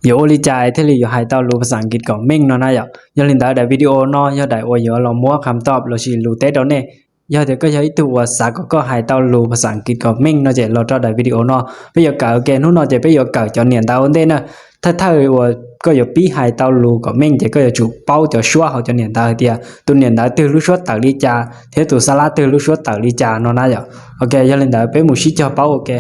Yuav ua li cas thiaj li yuav hais tau lus phas xas Askiv kom meej no na yom? Yog li ntawd daim video no yog daim uas yuav los muab kham toj lossis lus teb rau nej. Yog tias koj yog ib tug uas xav kom koj hais tau lus phas xas Askiv kom meej no ces los rau daim video no. Peb yuav kawm ua ke, hnub no ces peb yuav kawm cov niam ntawv ua ntej na. Thawj thawj uas koj yuav pib hais tau lus kom meej ces koj yuav tsum paub cov suab hauv cov niam ntawv hais tias tus niam ntawv twg lub suab tawm li cas thiab tus xab lab twg lub suab tawm li cas no na yom. Ok, yog li ntawd peb mus sib cog paub ua ke.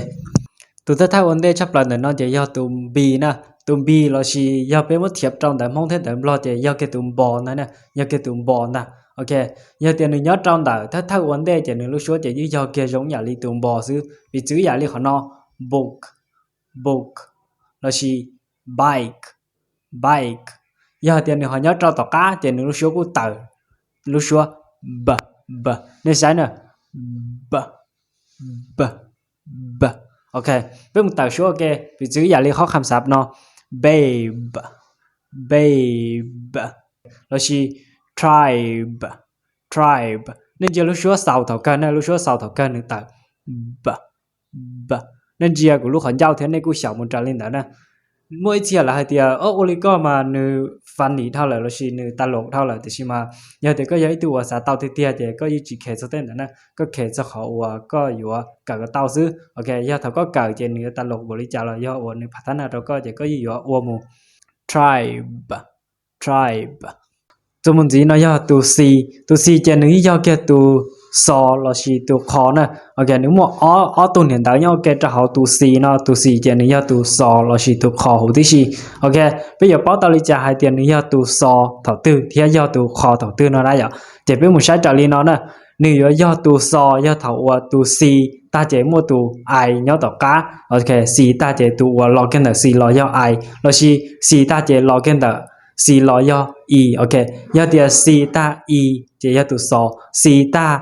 Tus thawj thawj ua ntej tshaj plaws ntawm no ces yog tus npis na. Tus npis lossis yog peb muab thiav rau ntawv Hmoob thiab ntawv Nplog ces yog kiag tus npos ntag na, yog kiag tus npos ntag. Ok, yog tias nws nyob rau ntawm thawj thawj ua ntej ces nws lub suab ces yeej yog kiag zoo yam li tus npos xwb. Piv txwv yam li qhov no: book, book, lossis bike, bike. Yog tias nws ho nyob rau tom qab ces nws lub suab kuj tawm lub suab b, b. Nej saib na, b, b, b. Ok, peb mus tawm suab ua ke. Piv txwv yam li qhov kham xav no: babe, babe, lossis tribe, tribe. Nej ntsia lub suab xaus thaum kawg na, lub suab xaus thaum kawg nws tawm b, b. Nej ntsia kuv lub qhov ncauj thiab nej kuj xyaum mus raws li ntawd na. Muaj ib txhia lawv hais tias, o, ua li koj mas nws funny dhau lawm lossis nws tas los dhau lawm, tiam sis mas yog tias koj yog ib tug uas xav tau tiag tiag ces koj yeej tsis khev txog tej ntawd na, koj khev txog qhov uas koj yuav kawm kom tau xwb. Ok, yog thaum koj kawm ces nws yuav tas los npaum li cas los yog uas nws pham thab na rau koj ces koj yeej yuav ua mus. Tribe, tribe. Txuas mus ntxiv no yog tus xis. Tus xis ces nws yeej yog kiag tus xos lossis tus qhos na. Ok, nws muaj ob, ob tug niam ntawv nyob ua ke rau hauv tus xis no. Tus xis ces nws yog tus xos lossis tus qhos huv tib si. Ok, peb yuav paub tau li cas hais tias nws yog tus xos thaum twg thiab yog tus qhos thaum twg no na yom? Ces peb mus saib raws li no na. Nws yuav yog tus xos yog thaum uas tus xis tag ces muaj tus i nyob tom qab. Ok, xis tag ces tus uas los kiag ntawm xis los yog i, lossis xis tag ces los kiag ntawm xis los yog i. Ok, yog tias xis tag i ces yog tus xos, xis tag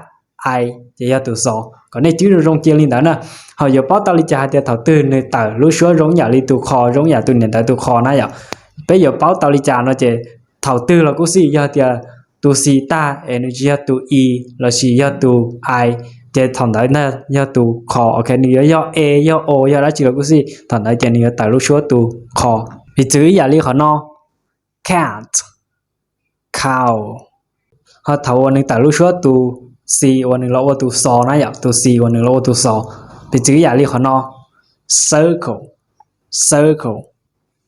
i ces yog tus xos. Kom nej cwb zoo zoo cia li ntawd na. Ho yuav paub tau li cas hais tias thaum twg nws tawm lub suab zoo yam li tus qhos, zoo yam tus niam ntawv tus qhos na yom? Peb yuav paub tau li cas no ces thaum twg los kuj xij, yog tias tus xis tag es nws tsis yog tus i lossis yog tus i, ces thaum ntawd na yog tus qhos. Ok, nws yuav yog e, yog o, yog dab tsi los kuj xij, thaum ntawd ces nws yuav tawm lub suab tus qhos. Piv txwv ib yam li qhov no: cat, cow. Ho thaum uas nws tawm lub suab tus xis uas nws los ua tus xos na yom, tus xis uas nws los ua tus xos. Piv txwv ib yam li qhov no: circle, circle,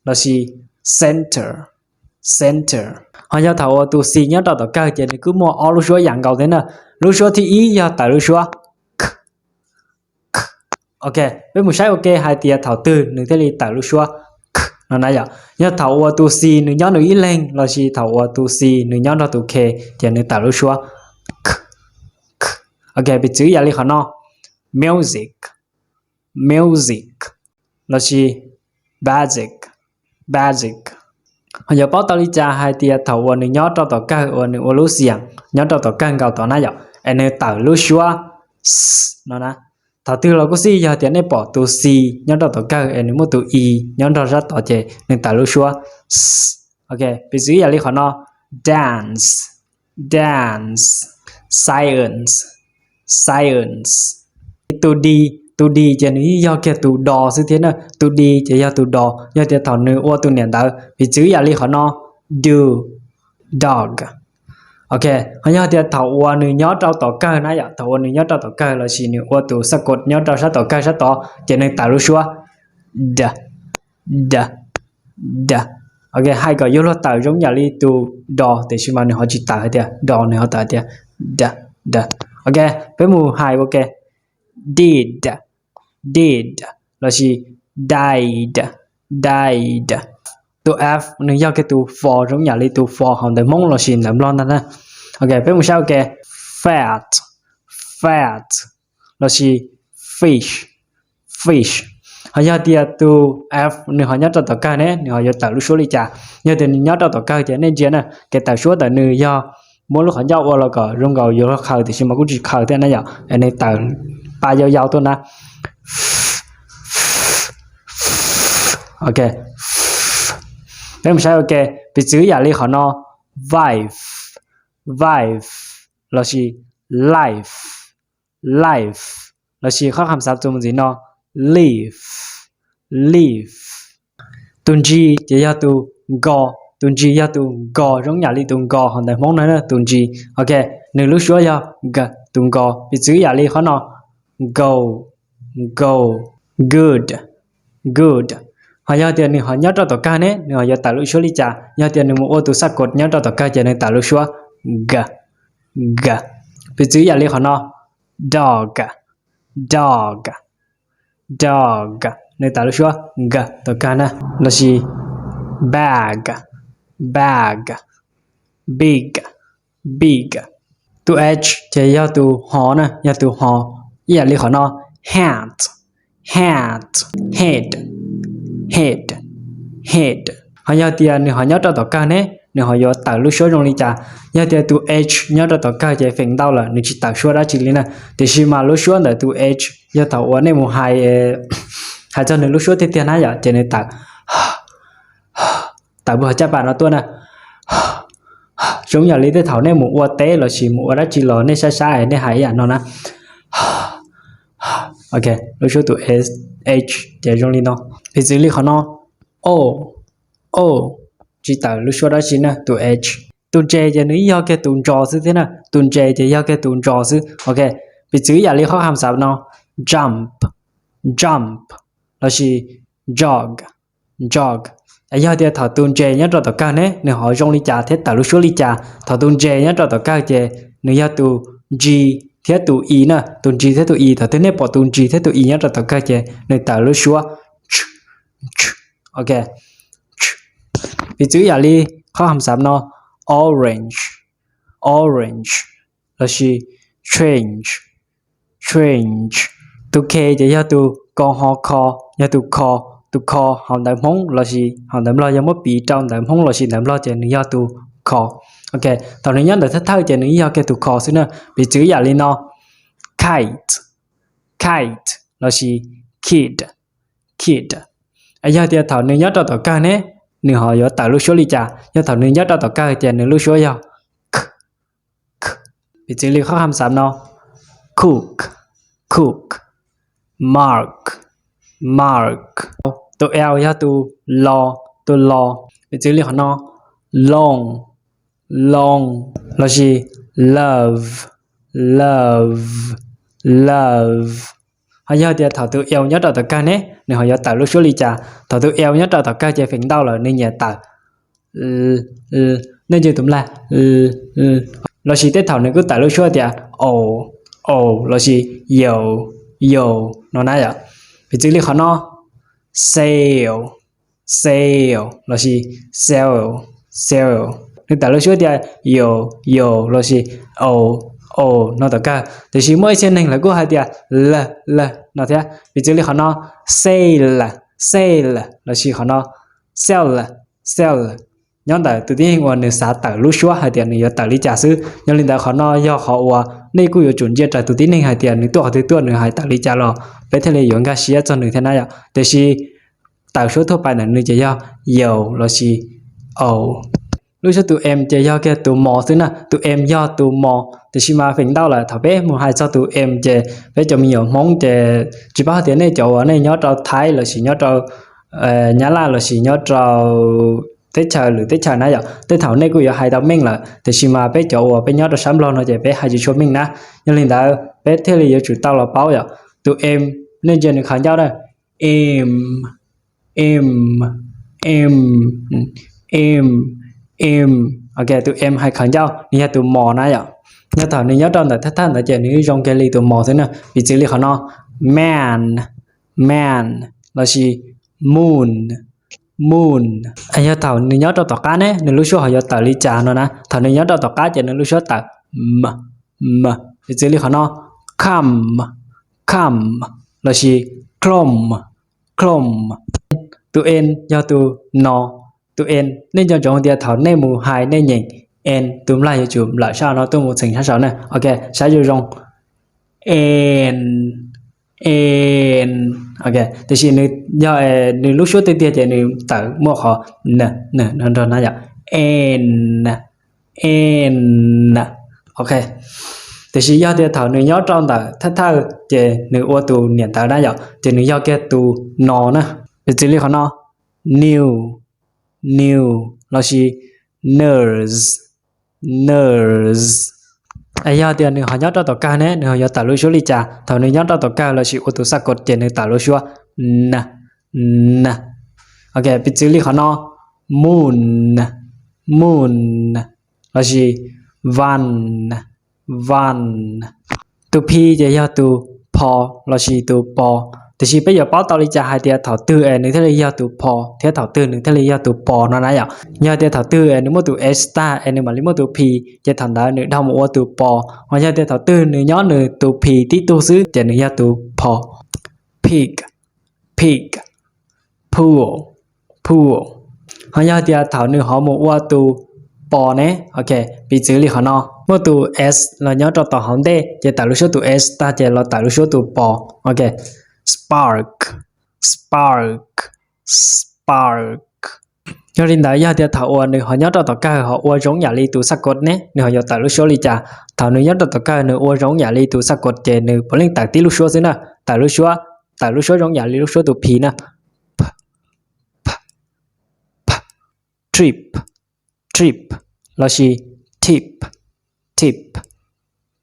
lossis center, center. Ho yog thaum uas tus xis nyob rau tom kawg ces nws kuj muaj ob lub suab yam nkaus thiab na. Lub suab thib ib yog tawm lub suab k, k. Ok, peb mus saib ua ke hais tias thaum twg nws thiaj li tawm lub suab k no na yom. Yog thaum uas tus xis nws nyob nws ib leeg lossis thaum uas tus xis nws nyob nrog tus k ces nws tawm lub suab k, k. Ok, piv txwv yam li qhov no: music, music, lossis basic, basic. Ho yuav paub tau li cas hais tias thaum uas nws nyob rau tom kawg uas nws ua lub xiam nyob rau tom kawg nkaus tod na yom, es nws tawm lub suab s no na. Thaum twg los kuj xij, yog tias nej pom tus xis nyob rau tom kawg es nws muaj tus i nyob nrog sab tod ces nws tawm lub suab s. Ok, piv txwv yam li qhov no: dance, dance, science, science. Tus d, tus d ces nws yeej yog kiag tus do xwb thiab na. Tus d ces yog tus do, yog tias thaum nws ua tus niam ntawv. Piv txwv yam li qhov no: do, dog. Ok, ho yog tias thaum uas nws nyob rau tom kawg na yom, thaum uas nws nyob rau tom kawg lossis nws ua tus xab kot nyob rau sab tom kawg sab tod ces nws tawm lub suab d, d, d. Ok, hais kom yuav luag tawm zoo yam li tus do, tiam sis mas nws ho tsis tawm hais tias do, nws ho tawm hais tias d, d. Ok, peb mus hais ua ke: did, did, lossis died, died. Tus f nws yog kiag tus fo zoo yam li tus fo hauv ntawv Hmoob lossis ntawv Nplog ntag na. Ok, peb mus saib ua ke: fat, fat, lossis fish, fish. Ho yog tias tus f nws ho nyob rau tom kawg ne, nws ho yuav tawm lub suab li cas? Yog tias nws nyob rau tom kawg ces nej ntsia na, kev tawm suab ntawm nws yog muab lub qhov ncauj ua los kom zoo nkaus yuav luag qhaws, tiam sis mas kuj tsis qhaws thiab na yom, es nws tawm pa yau yau tuaj na. Ok, peb mus saib ua ke. Piv txwv yam li qhov no: wife, wife, lossis life, life, lossis qhov kham xav txuas mus ntxiv no: leaf, leaf. Tus ntsis ces yog tus nkos, tus ntsis yog tus nkos zoo yam li tus nkos hauv ntawv Hmoob no, tus ntsis. Ok, nws lub suab yog g, tus nkos. Piv txwv yam li qhov no, go, go, good, good. Ho yog tias nws ho nyob rau tom kawg ne, nws ho yuav tawm lub suab li cas? Yog tias nws mus ua tus xaj kod nyob rau tom kawg ces nws tawm lub suab g, g. Piv txwv yam li qhov no, dog, dog, dog, nws tawm lub suab g tom kawg na. Lossis bag, bag, big, big. Tus h ces yog tus ho na, yog tus ho. Ib yam li qhov no, hat, hat, head, head, head. Ho yog tias nws ho nyob rau tom kawg ne, nws ho yuav tawm lub suab zoo li cas? Yog tias tus h nyob rau tom kawg ces feem ntau lawm nws tsis tawm suab dab tsi li na. Tiam sis mas lub suab ntawm tus h yog thaum uas nej mus hais, hais txog nws lub suab tiag tiag na yom, ces nws tawm tawm puag caj pas no tuaj na. Zoo yam li tej thaum nej mus ua teb lossis mus ua dab tsi los nej saib saib nej hais ib yam no na. Ok, lub suab tus h ces zoo li no. Piv txwv li qhov no, o, o, tsis tawm lub suab dab tsi na, tus h. Tus ntses ces nws yog kiag tus ntsos xwb thiab na, tus ntses ces yog kiag tus ntsos xwb. Ok, piv txwv yam li qhov ham xav no, jump, jump, lossis jog, jog. Yog tias thaum tus ntses nyob rau tom kawg ne, nws ho zoo li cas thiab tawm lub suab li cas? Thaum tus ntses nyob rau tom kawg ces nws yog tus g thiab tus i na, tus g thiab tus i. Thaum twg nej pom tus g thiab tus i nyob rau tom kawg ces nws tawm lub suab ch, ch. Ok, piv txwv yam li qhov ham xav no, orange, orange, lossis change, change. Tus k ces yog tus ko ho kho, yog tus kho, tus kho hauv ntawv Hmoob lossis hauv ntawv Nplog, yog muab piv rau ntawv Hmoob lossis ntawv Nplog ces nws yog tus kho. Ok, thaum nws nyob ntawm thawj thawj ces nws yeej yog kiag tus kho xwb na. Piv txwv yam li no, kite, kite, lossis kid, kid. Yog tias thaum nws nyob rau tom kawg ne, nws ho yuav tawm lub suab li cas? Yog thaum nws nyob rau tom kawg ces nws lub suab yog k, k. Piv txwv li qhov ham xav no, cook, cook, mark, mark. Tus l yog tus lo, tus lo. Piv txwv li qhov no, long, long, lossis love, love, love. Ho yog tias thaum tus l nyob rau tom kawg ne, nws ho yuav tawm lub suab li cas? Thaum tus l nyob rau tom kawg ces feem ntau lawm nws nyiam tawm, nej ntsia tus nplaj, lossis tej thaum nws kuj tawm lub suab tias o, o, lossis yo, yo no na yom. Piv txwv li qhov no, sail, sail, lossis sail, sail. Nws tawm lub suab tias yo, yo, lossis o, o no tom kawg. Tiam sis muaj ib txhia neeg lawv kuj hais tias l, l no thiab. Piv txwv li qhov no, sail, sail, lossis qhov no, sail, sail. Nyob ntawm tus tib neeg uas nws xav tawm lub suab hais tias nws yuav tawm li cas xwb. Yog li ntawd qhov no yog qhov uas nej kuj yuav tsum ntsia raws tus tib neeg hais tias nws tuaj qhov twg tuaj nws hais tawm li cas los peb thiaj li yuav nkag siab txog nws thiab na yom. Tiam sis tawm suab thuaj pais ntawm nws ces yog yo lossis o. Lub suab tus m ces yog kiag tus mos xwb na, tus m yog tus mos. Tiam sis mas feem ntau lawm thaum peb mus hais txog tus m ces peb cov me nyuam Hmoob ces tsis paub hais tias nej cov uas nej nyob rau Thaib lossis nyob rau Nyab Laj lossis nyob rau teb chaws lwm teb chaws na yom, tej thaum nej kuj yuav hais tau meej lawm, tiam sis mas peb cov uas peb nyob rau sab Nplog no ces peb hais tsis tshua meej na. Yog li ntawd peb thiaj li yuav tsum tau los paub yom. Tus m, nej ntsia nws khaws ncauj na, m, m, m, m, m. Ok, tus m hais khaws ncauj, nws yog tus mos na yom. Yog thaum nws nyob rau ntawm thawj thawj ntawd ces nws zoo kiag li tus mos xwb na. Piv txwv li qhov no, man, man, lossis moon, moon. Yog thaum nws nyob rau tom qab ne, nws lub suab ho yuav tawm li cas no na? Thaum nws nyob rau tom qab ces nws lub suab tawm m, m. Piv txwv li qhov no, come, come, lossis clomb, clomb. Tus n yog tus no, tus n. Nej nco ntsoov tias thaum nej mus hais nej nyeem n, tus nplaj yuav tsum nplawm sab no tuaj mus txheem sab saud na. Ok, saib zoo zoo, n, n. Ok, tiam sis nws yog nws lub suab tiag tiag ces nws tawm muaj qhov n, n nrog na yom, n, n. Ok, tiam sis yog tias thaum nws nyob rau ntawm thawj thawj ces nws ua tus niam ntawv na yom, ces nws yog kiag tus no na. Piv txwv li qhov no, New, new lossis nurse, nurse. Yog tias nws ho nyob rau tom kawg ne, nws ho yuav tawm lub suab li cas? Thaum nws nyob rau tom kawg lossis ua tus xaj kod ces nws tawm lub suab n, n. Ok, piv txwv li qhov no, moon, moon lossis van, van. Tus p ces yog tus pho lossis tus pos. Tiam sis peb yuav paub tau li cas hais tias thaum twg es nws thiaj li yog tus pho thiab thaum twg nws thiaj li yog tus pos no na yom? Yog tias thaum twg es nws muaj tus s tag es nws mam li muaj tus p, ces thaum ntawd nws dhau mus ua tus pos. Ho yog tias thaum twg nws nyob nws tus p tib tug xwb ces nws yog tus pho. Pig, pig. Pool, pool. Ho yog tias thaum nws ho mus ua tus pos ne, ok, piv txwv li qhov no, muaj tus s los nyob rau tom hauv ntej ces tawm lub suab tus s tag ces los tawm lub suab tus pos. Ok, spark, spark, spark. Yog li ntawd yog tias thaum uas nws ho nyob rau tom kawg ho ua zoo yam li tus xaj kod ne, nws ho yuav tawm lub suab li cas? Thaum nws nyob rau tom kawg nws ua zoo yam li tus xaj kod ces nws puav leej tawm tib lub suab xwb na, tawm lub suab, tawm lub suab zoo yam li lub suab tus p na. P, p, p. Trip, trip lossis tip, tip,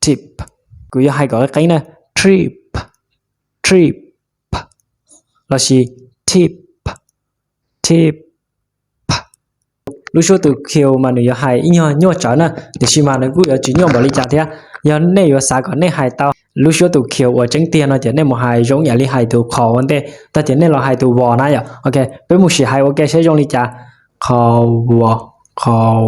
tip. Kuv yuav hais kom qeeb na, trip, trip lossis tip, tip. Lub suab tus q mas nws yuav hais ib nyuag nyuaj tsawv na, tiam sis mas nws kuj yuav tsis nyuaj npaum li cas thiab. Yog nej yuav xav kom nej hais tau lub suab tus q uas tseeb tiag no ces nej mus hais zoo yam li hais tus qhov ua ntej tag ces nej los hais tus vos na yom. Ok, peb mus sim hais ua ke saib zoo li cas. Qhov, qhov,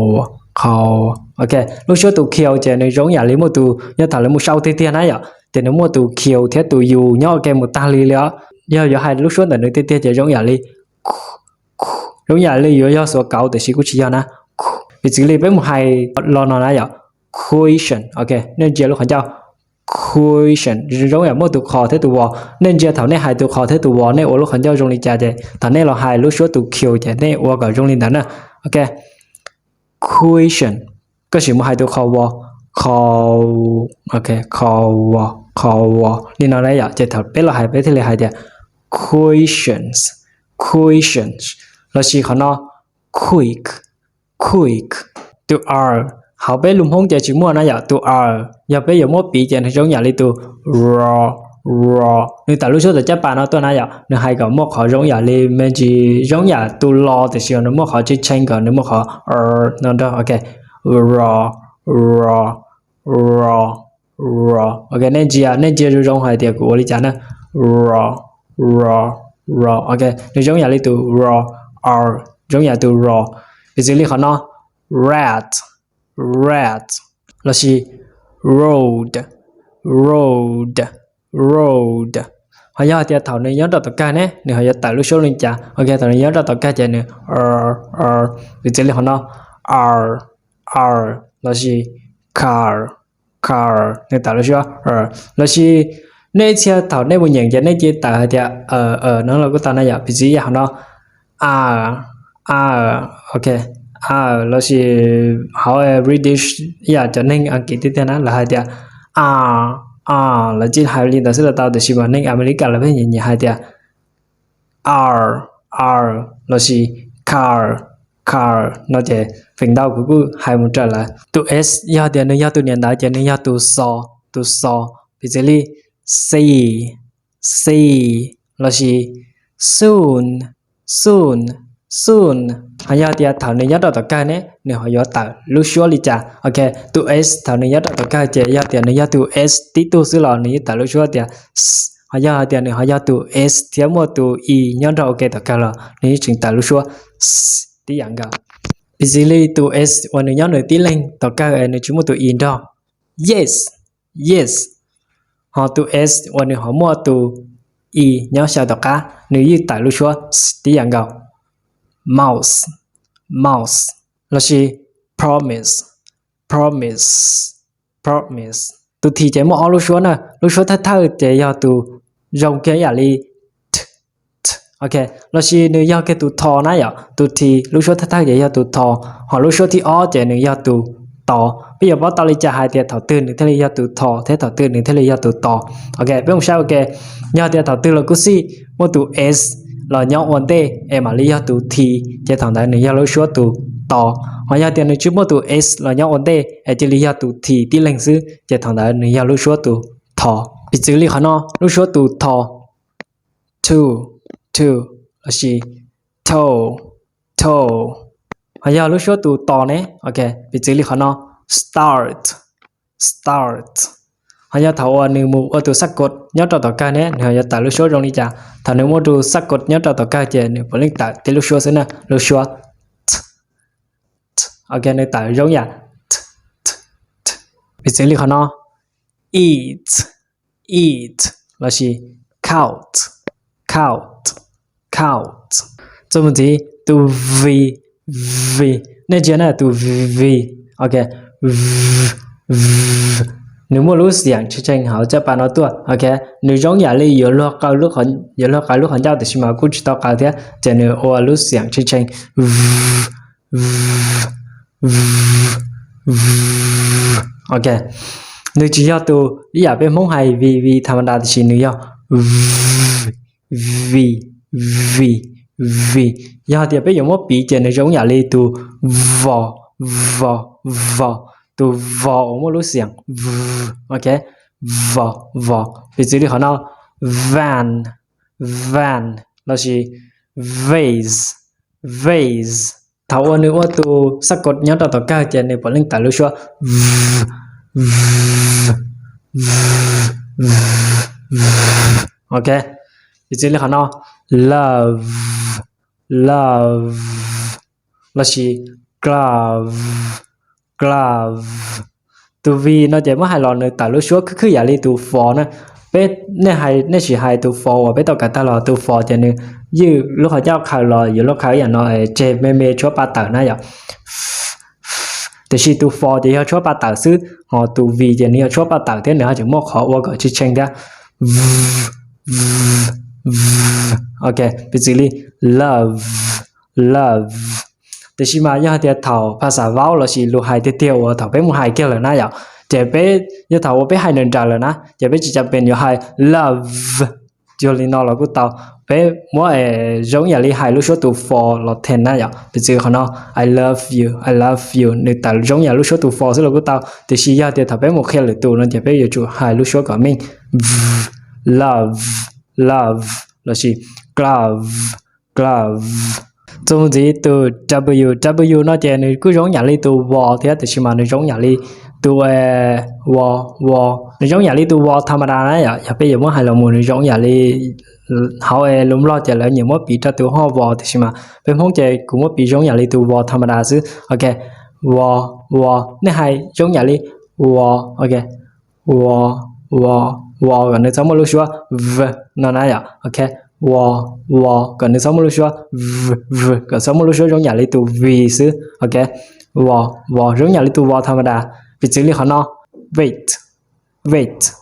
qhov. Ok, lub suab tus q ces nws zoo yam li muaj tus, yog thaum lawv mus sau tiag tiag na yom, ces nws muaj tus q thiab tus u nyob ua ke mus tag li li os. Yog yuav hais lub suab ntawm nws tiag tiag ces zoo yam li, zoo yam li yuav yog xuav kauv tiam sis kuj tsis yog na. Piv txwv li peb mus hais los no na yom, question. Ok, nej ntsia lub qhov ncauj, question zoo yam muaj tus qhov thiab tus vos. Nej ntsia thaum nej hais tus qhov thiab tus vos nej ua lub qhov ncauj zoo li cas ces thaum nej los hais lub suab tus q ces nej ua kom zoo li ntawd na. Ok, question. Koj sim mus hais tus qhov vos, qhov, ok, qhov vos, qhov vos li no na yom, ces thaum peb los hais peb thiaj li hais tias questions, questions. Lossis qhov no, quick, quick. Tus r hauv peb lus Hmoob ces tsis muaj na yom, tus r yog peb yuav muab piv ces nws zoo yam li tus ro, ro. Nws tawm lub suab tom caj pas no tuaj na yom, nws hais kom muaj qhov zoo yam li me ntsis zoo yam tus lo tiam sis nws muaj qhov tshee tshee kom nws muaj qhov r no nrog. Ok, ro, ro, ro, ro. Ok, nej ntsia, nej ntsia zoo zoo hais tias kuv ua li cas na. Ro, ro, ro. Ok, nws zoo yam li tus ro, r, zoo yam tus ro. Piv txwv li qhov no, rat, rat, lossis road, road, road. Ho yog tias thaum nws nyob rau tom kawg ne, nws ho yuav tawm lub suab li cas? Ok, thaum nws nyob rau tom kawg ces nws, piv txwv li qhov no, r, r, lossis car, car, nws tawm lub suab r. Lossis nej ib txhia thaum nej mus nyeem ces nej cia li tawm hais tias, no los kuj tau na yom, piv txwv yam qhov no, a, a, ok, a, lossis hauv British yam cov neeg Askiv tiag tiag na lawv hais tias a, a, lawv cia li hais li ntawd xwb los tau, tiam sis mas neeg Amelikas lawv pheej nyiam nyiam hais tias r, r, lossis car, car no ces feem ntau kuv kuj hais mus raws lawv. Tus s yog tias nws yog tus niam ntawv ces nws yog tus xo, tus xo. Piv txwv li see, see, lossis soon, soon, soon. Ho yog tias thaum nws nyob rau tom kawg ne, nws ho yuav tawm lub suab li cas? Ok, tus s thaum nws nyob rau tom kawg ces yog tias nws yog tus s tib tug xwb los nws yeej tawm lub suab tias s. Ho yog hais tias nws ho yog tus s thiab muaj tus i nyob nrog ua ke tom kawg los nws yeej tseem tawm lub suab s tib yam nkaus. Piv txwv li tus s uas nws nyob nws tib leeg tom kawg es nws tsis muaj tus i nrog. Yes, yes. Ho tus s uas nws ho muaj tus i nyob xyaw tom qab nws yeej tawm lub suab s tib yam nkaus. Mouse, mouse, lossis promise, promise, promise. Tus t ces muaj ob lub suab na, lub suab thawj thawj ces yog tus zoo kiag ib yam li t, t, ok, lossis nws yog kiag tus tho na yom, tus t lub suab thawj thawj ces yog tus tho, ho lub suab thib ob ces nws yog tus to. Peb yuav paub tau li cas hais tias thaum twg nws thiaj li yog tus tho thiab thaum twg nws thiaj li yog tus to? Ok, peb mus saib ua ke. Yog tias thaum twg los kuj xij, muaj tus s los nyob ua ntej es mam li yog tus T, ces thaum ntawd nws yog lub suab tus tos. Ho yog tias nws tsis muaj tus S los nyob ua ntej es cia li yog tus T tib leeg xwb, ces thaum ntawd nws yog lub suab tus tho. Piv txwv li qhov no, lub suab tus tho, to, to, lossis to, to. Ho yog lub suab tus tos ne, ok, piv txwv li qhov no, start, start. Ho yog thaum uas nws mus ua tus xab kot nyob rau tom kawg ne, nws ho yuav tawm lub suab zoo li cas? Thaum nws muaj tus xab kot nyob rau tom kawg ces nws puav leej tawm tib lub suab xwb na, lub suab t, t. Ok, nws tawm zoo yam t, t, t. Piv txwv li qhov no, eat, eat, lossis count, count, count. Txuas mus ntxiv, tus v, v, nej ntsia na, tus v, ok, v, v, nws muaj lub xiam tshee tshee hauv caj pas no tuaj, ok. Nws zoo yam li yuav luag qaws lub qhov ncauj tiam sis mas kuj tsis tau qaws thiab ces nws ua lub xiam tshee tshee, v, v, v, ok. Nws tsis yog tus ib yam peb Hmoob hais v, v tha ma da tiam sis nws yog v, v, v, v. Yog tias peb yuav muab piv ces nws zoo yam li tus vos, vos, vos, tus vos uas muaj lub xiam v, ok, vos, vos. Piv txwv li qhov no, van, van, lossis vase, vase. Thaum uas nws ua tus xab kot nyob rau tom kawg ces nws puav leej tawm lub suab v, v, v, v, v. Ok, piv txwv li qhov no, love, love, lossis glove, glove. Tus v no ces muab hais los nws tawm lub suab khwb khwb yam li tus fos na. Peb, nej hais, nej sim hais tus fos uas peb tau kawm tag los, tus fos ces nws ywj lub qhov ncauj qhaws los yuav luag qhaws ib yam no, tseg me me tshuab pa tawm na yom. Tiam sis tus fos ces yog tshuab pa tawm xwb, ho tus v ces nws yog tshuab pa tawm thiab nws ho tseem muaj qhov ua kom tshee tshee thiab. V, v, v. Ok, piv txwv li love, love. Tiam sis mas yog hais tias thaum phas xas vaub lossis lus hais tiag tiag uas thaum peb mus hais kiag lawm na yom, ces peb, yog thaum uas peb hais nrawm nrawm lawm na ces peb tsis cam pes yuav hais love cuag li no los kuj tau. Peb muab zoo yam li hais lub suab tus fos los then na yom. Piv txwv qhov no, I love you, I love you, nws tawm zoo yam lub suab tus fos xwb los kuj tau. Tiam sis yog tias thaum peb mus qhia lwm tus no ces peb yuav tsum hais lub suab kom meej, v, love, love, lossis glove, glove. Txuas mus ntxiv tus w, w no ces nws kuj zoo yam li tus vos thiab tiam sis mas nws zoo yam li tus vos, vos, nws zoo yam li tus vos tha ma da na yom. Yog peb yuav muab hais los mus nws zoo yam li, hauv lus Nplog ces lawv nyiam muab piv rau tus hoj vos tiam sis mas peb Hmoob ces kuv muab piv zoo yam li tus vos tha ma da xwb. Ok, vos, vos, nej hais zoo yam li vos, ok, vos, vos, vos kom nws txhob muaj lub suab v no na yom. Ok, vos, vos kom nws txhob muaj lub suab v, v, kom txhob muaj lub suab zoo yam li tus v xwb. Ok, vos, vos zoo yam li tus vos tha ma da. Piv txwv li qhov no, wait, wait,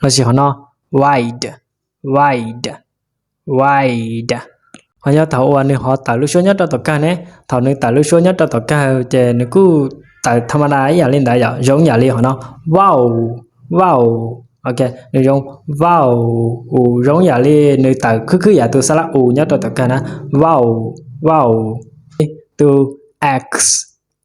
lossis qhov no, wide, wide, wide. Ho yog thaum uas nws ho tawm lub suab nyob rau tom kawg ne, thaum nws tawm lub suab nyob rau tom kawg ces nws kuj tawm tha ma da ib yam li ntawd yom, zoo yam li qhov no, wow, wow. Ok, nws zoo, wow, u, zoo yam li nws tawm khwb khwb yam tus xab lab u nyob rau tom kawg na, wow, wow. Tus x,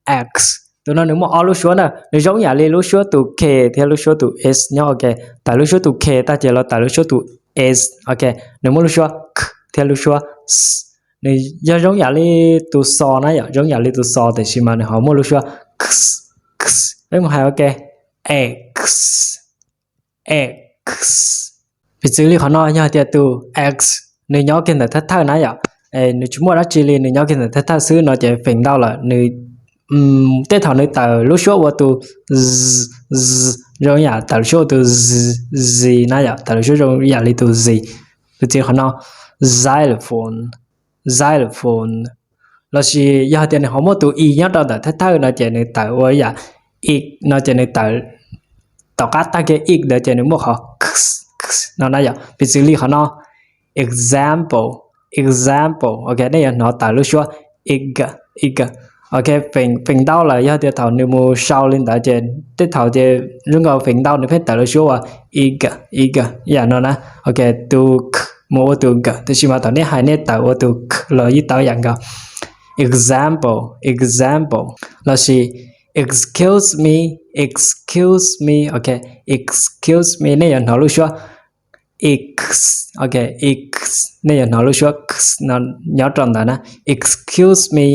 x, tus no nws muaj ob lub suab na, nws zoo yam li lub suab tus k thiab lub suab tus s nyob, ok, tawm lub suab tus k tag ces los tawm lub suab tus s, ok, nws muaj lub suab k thiab lub suab s. Nws yog zoo yam li tus xos na yom, zoo yam li tus xos tiam sis mas nws ho muaj lub suab x, x. Peb mus hais, ok, x, x. Piv txwv li qhov no, yog tias tus x nws nyob kiag ntawm thawj thawj na yom, nws tsis muaj dab tsi li, nws nyob kiag ntawm thawj thawj xwb no ces feem ntau lawm nws, tej thaum nws tawm lub suab ua tus z, z, zoo yam tawm lub suab ua tus z, z na yom, tawm lub suab zoo yam li tus z. Piv txwv qhov no, xylophone, xylophone. Lossis yog hais tias nws ho muaj tus i nyob rau ntawm thawj thawj no ces nws tawm ua ib yam ix no ces nws tawm tom qab tag kiag ix ntawd ces nws muaj qhov x, x no na yom. Piv txwv li qhov no, example, example, ok, nej yuav hnov tawm lub suab ig, ig. Ok, feem, feem ntau lawm yog tias thaum nws mus sau li ntawd ces tej thaum ces zoo nkaus feem ntau nws pheej tawm lub suab ua ig, ig ib yam no na. Ok, tus k mus ua tus k, tiam sis mas thaum nej hais nej tawm ua tus k los yeej tau ib yam nkaus. Example, example, lossis excuse me, excuse me, ok, excuse me, nej yuav hnov lub suab x, ok, x, nej yuav hnov lub suab x no nyob rau ntawd na. Excuse me,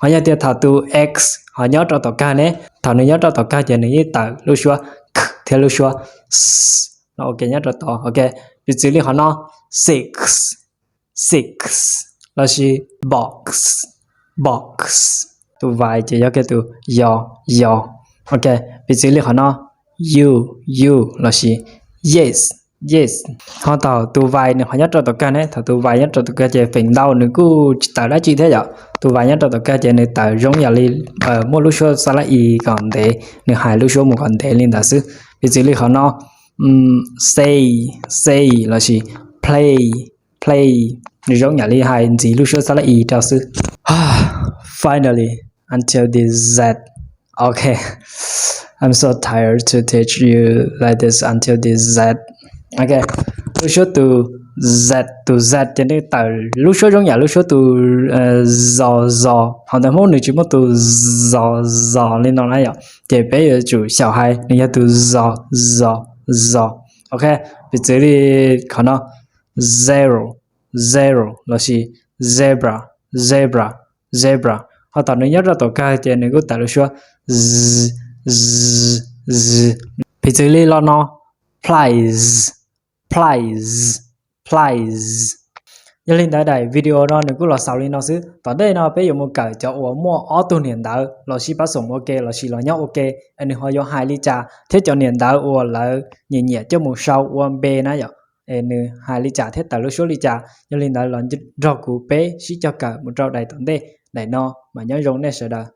ho yog tias thaum tus x ho nyob rau tom kawg ne, thaum nws nyob rau tom kawg ces nws yeej tawm lub suab k thiab lub suab s no, ok, nyob rau tod, ok. Piv txwv li qhov no, six, six, lossis box, box. Tus vais ces yog kiag tus yo, yo. Ok, piv txwv li qhov no, you, you, lossis yes, yes. Ho thaum tus vais nws qhov nyob rau tom kawg ne, thaum tus vais nyob rau tom kawg ces feem ntau nws kuj tsis tawm dab tsi thiab yom. Tus vais nyob rau tom kawg ces nws tawm zoo yam li muaj lub suab xab lab i kom ntev, nws hais lub suab mus kom ntev li ntawd xwb. Piv txwv li qhov no, say, say, lossis play, play, nws zoo yam li hais ntxiv lub suab xab lab i rau xwb. Finally, until this Z. Ok. I'm so tired to teach you like this until this Z. Ok. Lub suab tus Z, tus Z ces nws tawm lub suab zoo yam lub suab tus zos, zos. Ho ntawm Hmoob nws tsis muaj tus zos, zos li no na yom. Ces peb yuav tsum xyaum hais nws yog tus zos, zos, zos. Ok. Piv txwv li qhov no, zero, zero, lossis zebra, zebra, zebra. Ho thaum nws nyob rau tom kawg ces nws kuj tawm lub suab z, z, z. Piv txwv li los no, plies, plies, plies. Yog li ntawd daim video no nws kuj los xaus li no xwb. Tom ntej no peb yuav mus kawm cov uas muaj ob tug niam ntawv los sib pab xoom ua ke lossis los nyob ua ke, es nws ho yuav hais li cas thiab cov niam ntawv uas lawv nyiam nyiam coj mus sau ua npe na yom, es nws hais li cas thiab tawm lub suab li cas. Yog li ntawd los nrog kuv peb sib cog kawm mus rau daim tom ntej, daim no mas nyob zoo nej sawv daws.